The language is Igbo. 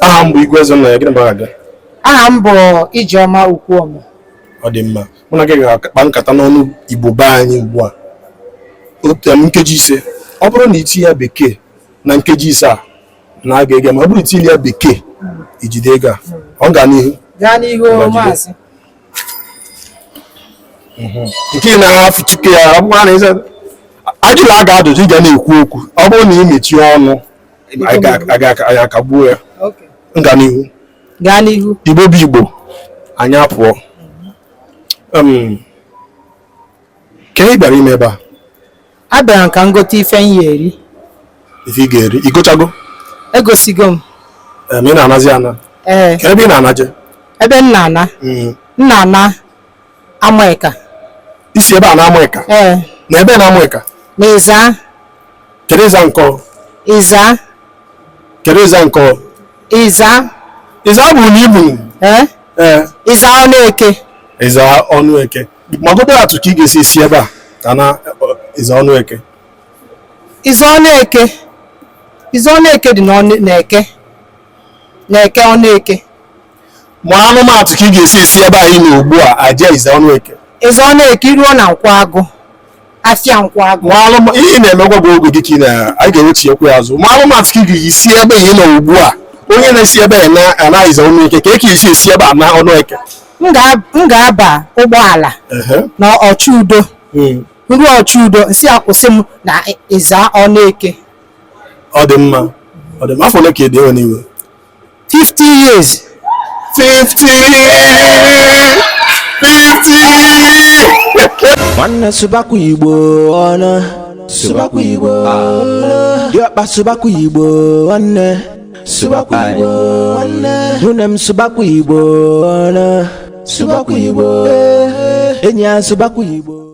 Aha m bụ Igwe Ezennaya. Gịnị bụ aha gị? Aha m bụ Ijeọma Ukwuoma. Ọ dị mma. Mụ na gị ga-akpa nkata n'ọnụ Igbo be anyị ugbu a, otu nkeji 5. Ọ bụrụ na itinye ya Bekee na nkeji 5 a na aga ege, ma ọ bụrụ itinye ya Bekee, ijide ego a. Ọ ga n'ihu. Gaa n'ihu. Ngwa, jide. Maazị. Nke ị na-afụtuke ya, ọ bụrụ na ịza ajụla a ga-ajụjụ, ị ga na-ekwu okwu. Ọ bụrụ na ị mechie ọnụ, anyị akagbuo ya. Okay. Nga n'ihu. Gaa n'ihu. Igbo bụ Igbo, anyị apụọ. Ka ị bịara ime ebe a? Abịara m ka m gote ife m ya eri. Ife ị ga-eri, igochago? Egosigo m. Ị na-anazi ana? Ee. Ka ebe ị na-anaje? Ebe m na-ana, m na-ana Amaịka. Isi ebe a na Amụịka? Ee. Na ebe na Amụịka? Na Ịza. Kedu Ịza nkọ? Ịza. Kedu Ịza nkọ? Ịza. Ịza bụ na ibu? Ee. Ee. Ịza ọnụ eke. Ịza ọnụ eke. Ma gobe atụ ka ị ga-esi esi ebe a ka na Ịza ọnụ eke. Ịza ọnụ eke, Ịza ọnụ eke dị n'ọnụ na-eke, na-eke ọnụ eke. Ma anụmatụ ka ị ga-esi esi ebe anyị nọ ugbu a aje Ịza ọnụ eke. Ịza ọnụ eke, iruo na Nkwọ Agụ, afịa Nkwọ Agụ. Ma alụm ihe ị na-emegwa bụ oge gị ka ị na anyị ga-ewechiekwu ya azụ. Ma alụmatụ ka ị ga-esi ebe ị nọ ugbu a, onye na-esi ebe a na ana Ịza ọnụ eke, ka eke esi esi ebe a na ọnụ eke. M ga-aba ụgbọala na Ọchụudo. Ruo Ọchụudo, nsị akwụsị m na Ịza ọnụ eke. Ọ dị mma, ọ dị mma. Afọ ole ka ị dị? Ewe n'iwe. 50 years. 50, 50. Nwanne, sụbakwa Igbo ọnụ, sụbakwa Igbo, diọkpa, sụbakwa Igbo, nwanne, sụbakwa Igbo, nwanne, nwunye m, sụbakwa Igbo ọnụ, sụbakwa Igbo, enyi ya, sụbakwa Igbo.